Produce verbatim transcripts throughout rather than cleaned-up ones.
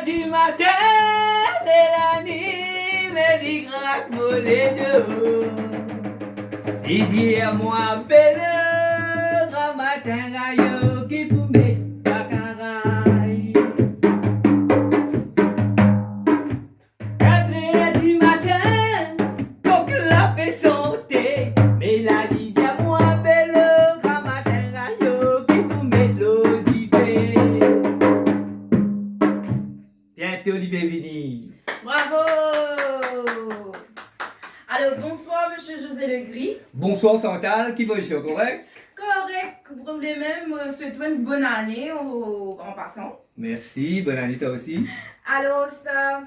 Dimatin, Melanie, me li grat mo ledo. Li dir mwa, "Belo, gramatin rayo ki pou met bakaray." Katrer dimatin, kok la pe sante, me la li dir mwa, "Belo, gramatin rayo ki pou met lor dife." Biento li pe vini. Bravo! Alors, bonsoir, monsieur José Legris. Bonsoir Chantal, ki pozision, korek? Korek, pou mwa mem, euh, swet ou enn bonn ane o, an pasan. Mersi, bonn ane twa osi. Alors, sa,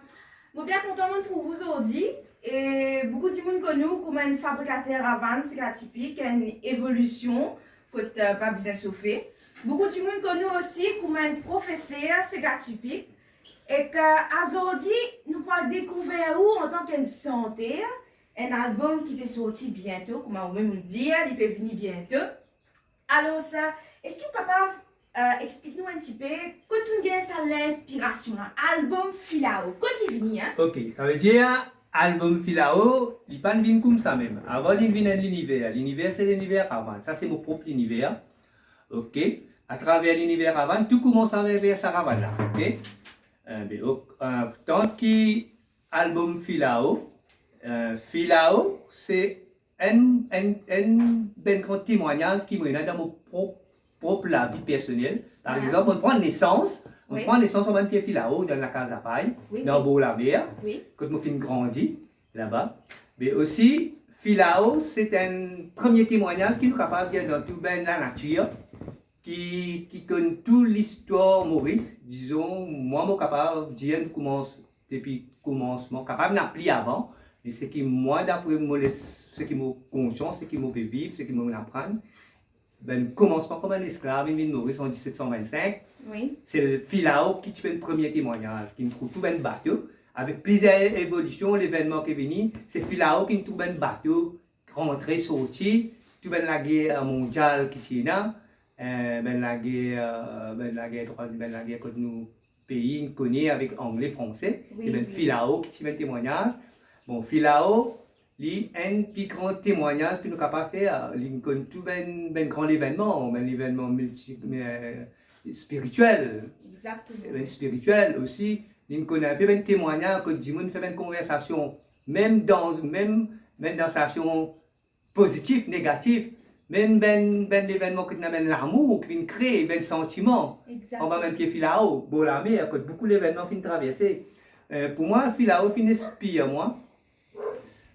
mo bien kontan mo trouv ou zordi, e boukou dimoun konn ou kouma enn fabrikater ravann sega tipik, enn evolision kot, euh, pa bizin sofe. Boukou dimoun konn ou osi kouma enn profeser sega tipik. Ek azordi, nou pou al dekouver ou antan ki enn santer, enn albom ki pe sorti biento, kouma ou mem ou dir, li pe vini biento. Alors, sa, eski ou kapav, euh, explik nou enn tipe, kot ou gagn sa linspirasion la, albom Filao, kot li vini, hein? Ok, savedir, albom Filao, li pa'nn vinn koumsa mem. Avan, li vinn enn liniver. Liniver, se liniver ravann. Sa, se mo prop liniver. Ok? Atraver liniver ravann, tou koumans atraver sa ravann la. Ok? Eh ben, ok, euh, tan ki albom Filao, euh, Filao, se enn, enn, enn, enn gran temwagnaz ki mo ena dan mo prop, prop lavi personel. Par exanp, mo pran nesans, mo pran nesans an bann pie filao dan lakaz lapay, dan bor lamer, kot mo finn grandi, laba. Me osi, Filao, se enn premie temwagnaz ki nou kapav dir dan tou bann lanatir, ki, ki konn tou listwar Moris, dizon, mwa mo kapav dir nou koumans depi koumansman, kapav ena pli avan, me seki mwa, dapre mo les-, seki mo konsian, seki mo pe viv, seki mo aprann, bann koumansman kouma enn esklav, inn vinn Moris an diset san vinn-sink, se Filao ki ti enn premie temwagnaz, ki trouv tou bann bato, avek plizier evolision, levennman ki vini, se Filao ki trouv bann bato, rantre, sorti, tou bann lager mondial ki ti ena, eh, bann lager, eh, bann lager trwa, bann lager kot nou pei inn kone avek Angle, Franse, se bann Filao ki ti enn temwagnaz. Bon, Filao, li enn pli gran temwagnaz ki nou kapav fer, li konn tou bann, bann gran levennman, bann levennman milti-, eh, spiritiel. Bann spiritiel osi, li konn inpe bann temwagnaz kot dimoun fer bann konversasion, mem dan, mem, mem dan sasion pozitif, negatif, mem bann, bann levennman kot ena bann lamour ki vinn kree, bann santiman, anba bann pie filao, bor lamer, kot boukou levennman finn traverse. Eh, pou mwa, filao finn inspir mwa,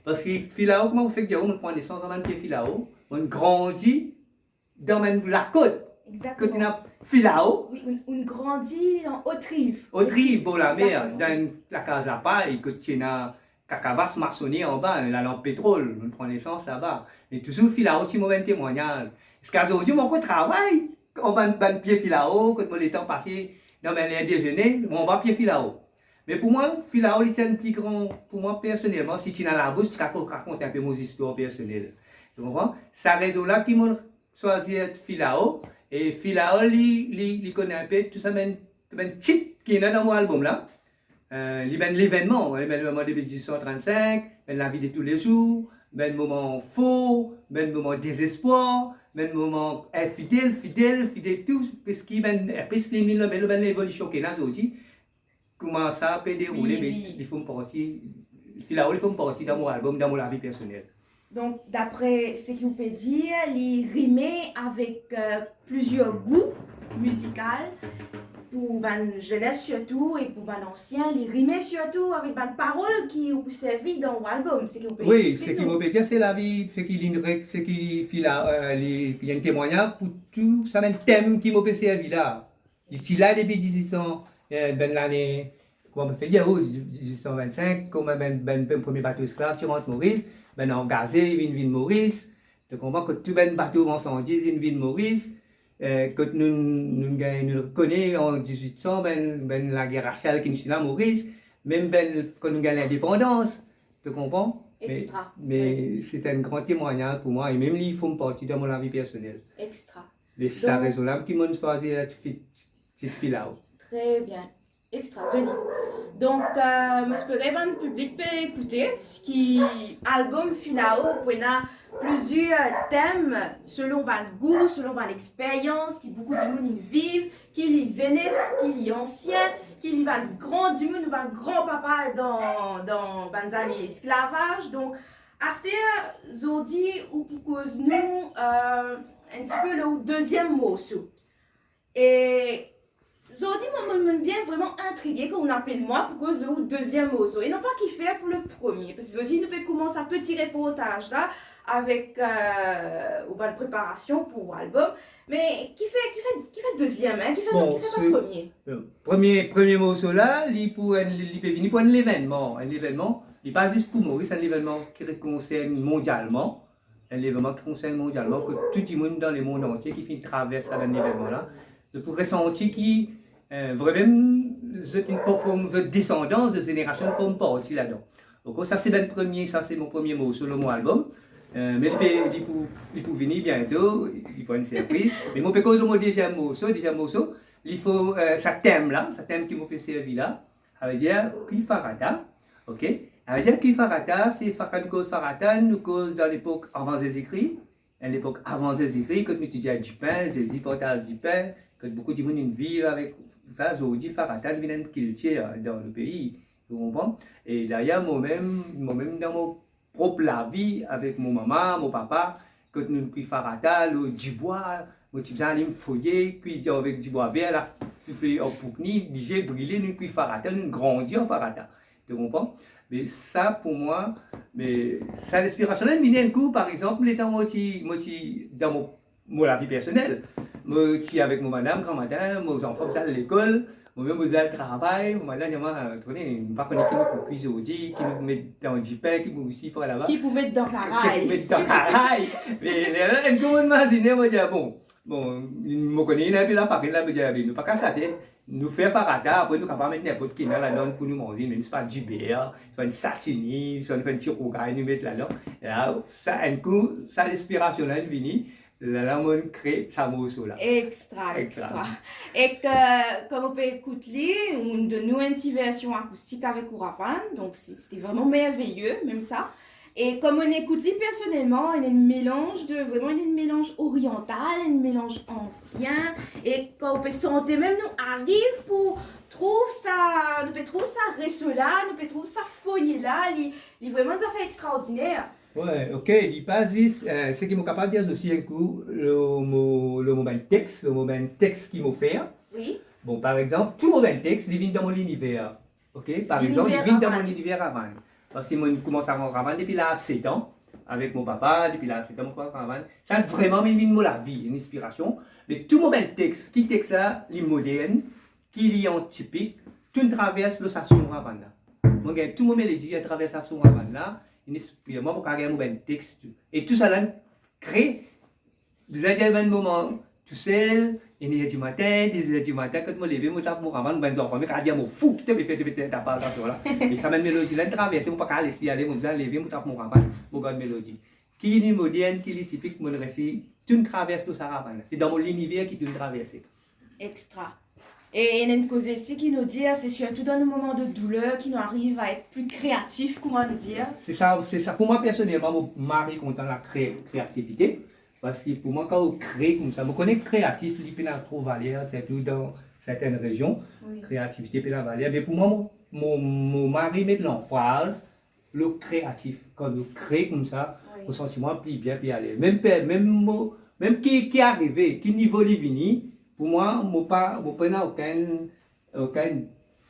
parski filao, kouma mo fek dir ou, mo pran nesans dan bann pie filao, mo grandi dan bann lakot, kot ena filao. Wi, ou, ou grandi dan Haute-Rive. Haute-Rive, bor lamer, dan lakaz lapay, kot ti ena kakavas masone anba, lalanp petrol, mo pran nesans laba. Me touzour filao ti mo bann temwagnaz. Ziska zordi, mo ankor travay, anba bann, bann pie filao, kot mo letan pase dan bann ler dezene, mo anba pie filao. Me pou mwa, filao, li ti enn pli gran, pou mwa personelman, si ti ena labous, ti kapav rakont inpe mo zistwar personel. Ou konpran? Sa rezon la ki mo swazir filao, e filao, li, li, li konn inpe tou sa bann, bann tit ki ena dan mo albom la. Eh, li bann levennman, li bann levennman depi diz-wit san trant-sink, bann lavi de toulezour, bann moman for, bann moman dezespwar, bann moman infidel, fidel, fidel tou, parski bann, parski li, li, li, bann levolision ki ena zordi, kouma sa pe deroule, me li form parti, filao, li form parti dan mo albom, dan mo lavi personel. Donk, dapre seki ou pe dir, li rime avek, euh, plizier gou mizikal, pou bann zenes sirtou e pou bann ansien, li rime sirtou avek bann parol ki ou pou servi dan ou albom, seki ou pe... Wi, seki mo pe dir, se lavi, seki li, seki fila, euh, li, li enn temwagnaz pou tou sa bann tem ki mo pe servi la. Li ti la depi diz-wit san, eh, bann lane, kouma mo fek dir ou, diz-wit san vinn-sink, kouma bann, bann, bann premie bato esklav ti rant Moris, bann angaze vinn, vinn Moris, to konpran, kot tou bann bato marsandiz inn vinn Moris, eh, kot nou, nou gagn, nou kone an diz-wit san, bann, bann lager rasial ki ti ena Moris, mem bann, kan nou gagn lindepandans, to konpran? Me, me se enn gran temwagnaz pou mwa, e mem li form parti dan mo lavi personel. Extra. Me sa rezon la ki mo'nn swazir tit, tit filao. Tre bien. Extra, zoli. Donk, euh, mo espere bann piblik pe ekoute, ki albom Filao pou ena plizier tem selon bann gou, selon bann experyans ki boukou dimoun inn viv, ki li zenes, ki li ansien, ki li bann gran dimoun ou bann gran papa dan, dan bann zane esklavaz. Donk, aster, zordi, ou pou koz nou, euh, enn tipe lor deziem morso. E zordi, mo, mo, mo bien vreman intrige kan ou apel mwa pou koz lor deziem morso, e non pa kifer pou le premie, parski zordi nou pe koumans sa peti reportaz la avek, euh, ou bann preparasion pou albom. Me kifer, kifer, kifer deziem, hein? Kifer, bon, kifer pa se premie? Euh, premie, premie morso la, li pou enn, li, li pe vini pou enn levennman, enn levennman, li pa zis pou Moris, enn levennman ki konsern mondialman, enn levennman ki konsern mondialman, kot tou dimoun dan lemond antie ki finn travers sa bann levennman la, zot pou resanti ki, euh, vremem, zot inn form, zot desandans, zot zenerasion form parti ladan. Donk, sa se bann premie, sa se mo premie morso lor mo albom. Euh, me li pe, li pou, li pou vini biento, li pou enn sirpriz. Me mo pe koz lor mo deziem morso, deziem morso, li pou, euh, sa tem la, sa tem ki mo pe servi la, savedir Kwi Farata, ok? Savedir Kwi Farata, se fa-, kan nou koz Farata, nou koz dan lepok avan Zezi Kri, enn lepok avan Zezi Kri, kot nou ti dir dipin, Zezi partaz dipin, kot boukou dimoun inn viv avek, sa, zordi Farata inn vinn enn kiltir dan nou pei, ou konpran? E dayer, momem, momem dan mo prop lavi avek mo mama, mo papa, kot nou kwi Farata lor dibwa, mo ti bizin alim foye, kwi avek dibwa ver, la soufle ar boukni, lizie brile, nou kwi Farata, nou grandi ar Farata. To konpran? Me sa pou mwa, me sa linspirasion la vini enn kou, par exanp, letan mo ti, mo ti dan mo, mo lavi personel, mo ti avek mo madam, gran matin, mo zanfan pou al lekol, momem mo al travay, mo madam dir mwa, "Tone, nou pa kone ki nou pou kwi zordi, ki nou pou met dan dipin, ki pou isi, par laba." Ki pou met dan karay. Ki pou met dan karay. Me lerla, enn kou mo imazine, mo dir, "Bon, bon, mo kone ena enpe lafarinn la," mo dir, "Be, nou pa kas latet, nou fer Farata, apre nou kapav met ninport ki ena ladan pou nou manze, mem si pa diber, swa enn satini, swa nou fer enn ti rougay, nou met ladan." E la, sa, enn kou, sa linspirasion la inn vini, la, la, mo kre sa morso la. Extra, extra. Extra. Ek, euh, kan mo pe ekout li, ou donn nou enn ti version akoustik avek ou ravann, donk se, se vreman merveye, mem sa. E kan mo ekout li personelman, ena enn melanz de, vreman ena enn melanz oriantal, enn melanz ansien, e kan ou pe sante mem, nou ariv pou trouv sa, nou pe trouv sa reso la, nou pe trouv sa foye la, li, li vreman enn zafer extraordiner. Wi, ok, li pa zis, euh, seki mo kapav dir osi enn kou, lor mo, lor mo bann text, lor mo bann text ki mo fer. Wi. Bon, par exanp, tou mo bann text, li vinn dan mo liniver. Ok, par exanp, li vinn dan mo liniver ravann. Parski mo koumans ravann depi laz set an, avek mo papa, depi laz set an mo koumans ravann. Sa vreman vinn, vinn mo lavi, enn inspirasion. Me tou mo bann text, ki text la, li modern, ki li an tipik, tou inn travers lor sa son ravann la. Mo gagn tou mo melodi atravers sa son ravann la, inn inspir mwa pou kapav gagn mo bann text tou. E tousala kre, bizin dir bann moman tousel, enn er dimatin, de zer dimatin, kan mo leve, mo tap mo ravann, bann zanfan, me kapav dir mo fou, ki to pe fer, to pe tap sa la. Me sa bann melodi la inn traverse, mo pa kapav les li ale, mo bizin leve, mo tap mo ravann, mo gard melodi. Ki li modern, ki li tipik, mo resi tou inn travers lor sa ravann la. Se dan mo liniver ki tou inn traverse. Extra. E ena enn koze isi ki nou dir, se sirtou dan nou moman de douler ki nou ariv a et pli kreatif, kouma nou dir. Se sa, se sa. Pou mwa, personelman, mo mari kontan lakre-, kreativite. Parski pou mwa, kan ou kre koumsa, mo kone kreatif, li pena tro valer, sirtou dan sertenn rezion. Wi. Kreativite pena valer. Me pou mwa, mo, mo, mo mari met lanfaz lor kreatif. Kan nou kre koumsa, wi, mo santi mwa pli bien, pli alez. Mem pe-, mem mo, mem ki, ki arive, ki nivo li vini, pou mwa, mo pa, mo pena okenn, okenn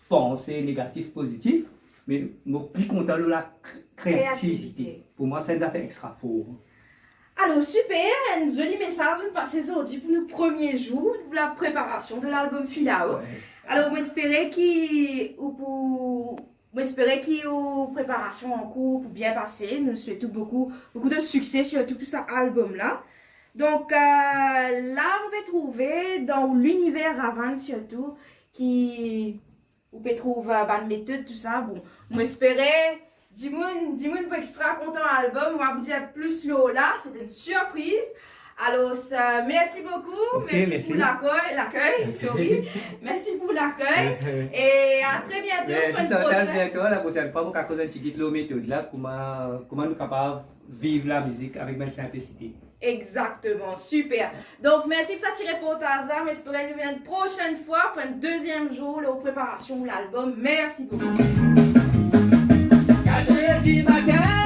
panse negatif, pozitif, me mo pli kontan lor lakre-, kreativite. Kreativite. Pou mwa, se enn zafer extra for. Alor, siper, enn zoli mesaz nou pase zordi pou nou premie zour, pou lapreparasion de lalbom Filao. Wi. Alor, mo espere ki ou pou Mo espere ki ou preparasion an kour pou bien pase. Nou swet ou boukou, boukou de sikse, sirtou pou sa albom la. Donk, euh, la, ou pe trouve dan ou liniver ravann sirtou, ki ou pe trouv, euh, bann metod, tou sa. Bon, mo espere dimoun, dimoun pou extra kontan albom. Mo pa pou dir plis lor la, se enn sirpriz. Alor, euh, mersi boukou. Ok, mersi pou lakey, lakey, sorry. Mersi pou lakey. E a tre biento pou enn prosenn. Mersi, Chantal, biento, laprosenn fwa, mo kapav koz enn tigit lor metod la, kouma, kouma nou kapav viv lamizik avek bann sinplisite. Exakteman, siper. Donk, mersi pou sa ti reportaz la, mo espere nou vinn enn prosenn fwa pou enn deziem zour lor preparasion lalbom. Mersi boukou. Quatre heures du matin,